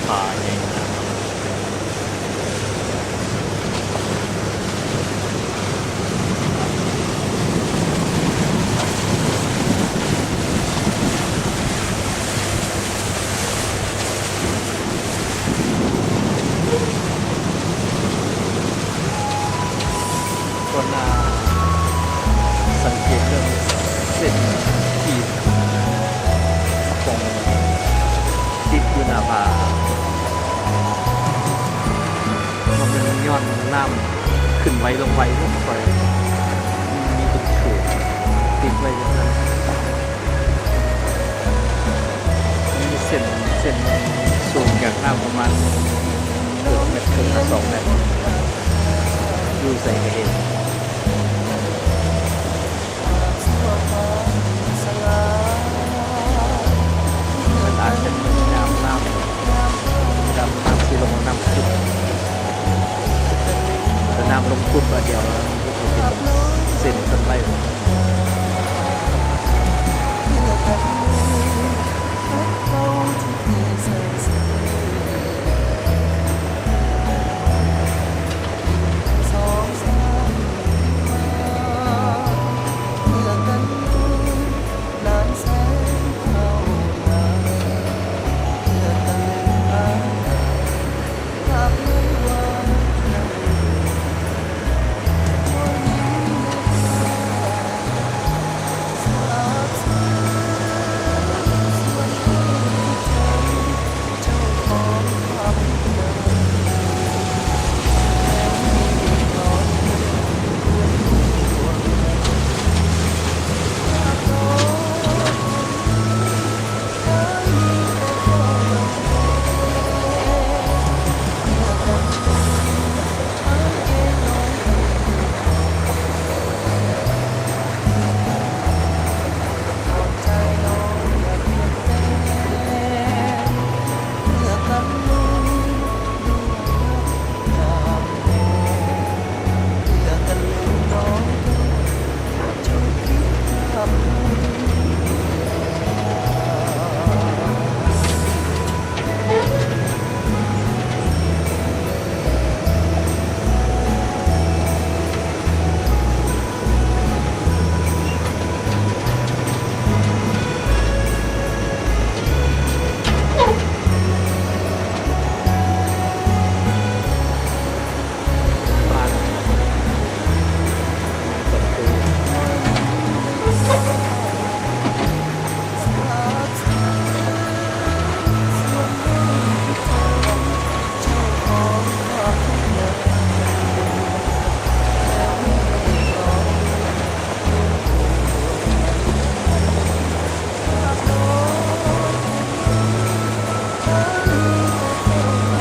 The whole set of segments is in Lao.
ຜາໃຫຍ່ຂະໜາດ. ກໍໜ້າສັງເກດເລື່ອງເສັ້ນທີ່ຂອງຕິດຢູ່ໜ້າຜາ ວ່າມັນຍ້ອນນ້ຳຂຶ້ນໄວລົງໄວ ມັນຄ່ອຍມີເປັນເຂດຕິດໄວ້ຈັ່ງຊັ້ນ. ມີເສັ້ນ ເສັ້ນສູງຈາກນ້ຳປະມານເກືອບແມັດເຄິ່ງຫາສອງແມັດ ຢູ່ໃສກະເຫັນ. ອາດຈະມີນ້ຳ ນ້ຳ ນ້ຳ ນ້ຳຊິລົງ ນ້ຳຂຸດ ແຕ່ນ້ຳລົງຂຸດບາດດຽວ ເຮັດໃຫ້ເປັນເສັ້ນຊັ້ນໄລ່.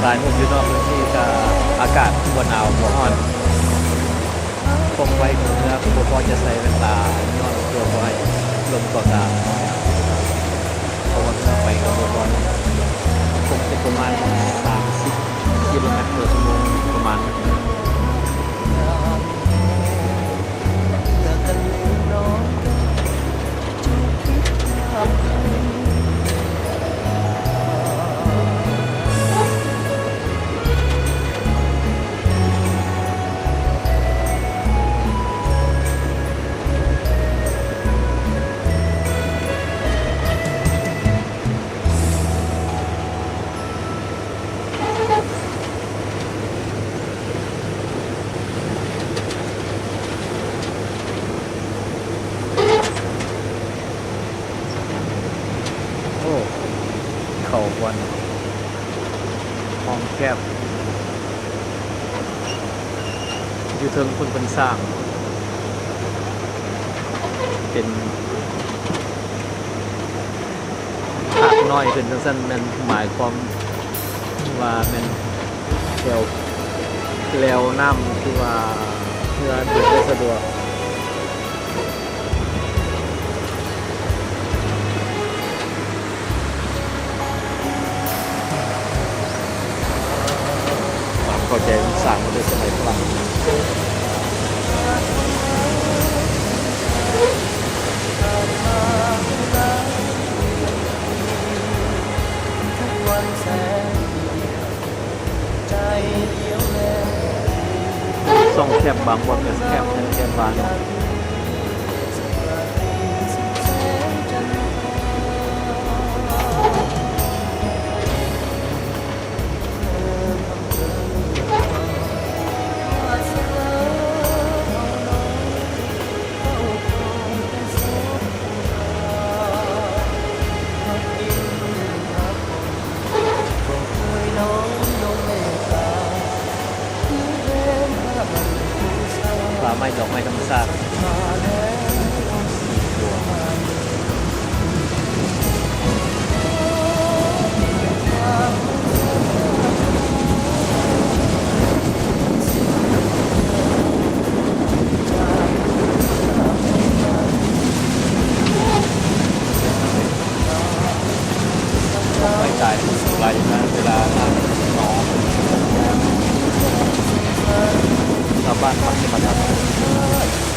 ຖ່າຍຮູບຢູ່ນອກເລື່ອງນີ້ກະອາກາດບໍ່ໜາວບໍ່ຮ້ອນ ພົກໄວ້ເມື່ອບໍ່ພໍຈະໃສ່ແວ່ນຕາຍ້ອນເພື່ອບໍ່ໃຫ້ລົມເຂົ້າຕາ ເພາະວ່າເມື່ອໄປກະບໍ່ຮ້ອນ ຄົງຈະປະມານສາມສິບກິໂລແມັດຕໍ່ຊົ່ວໂມງປະມານ. ໂອ້ ເຂົ້າບ່ອນຫ້ອງແຄບ ຢູ່ເທິງພຸ້ນເພິ່ນສ້າງເປັນ ພາກນ້ອຍຂຶ້ນຈັ່ງຊັ້ນ ແມ່ນໝາຍຄວາມວ່າແມ່ນແຖວແລວນ້ຳ ຄືວ່າເຮືອເດີນໄດ້ສະດວກ. ຄວາມເຂົ້າໃຈມັນສ້າງມາແຕ່ສະໄໝຝຣັ່ງ. ທຸກວັນ ຊ່ອງແຄບບາງບ່ອນກໍແຄບແທ້ແຄບວ່າເນາະ. ປ່າໄມ້ດອກໄມ້ທຳມະຊາດ. ໄຟຕາຍຫຼາຍຢູ່ນະ ເວລາໜາວ ຊາວບ້ານມັກຈະມາທຳ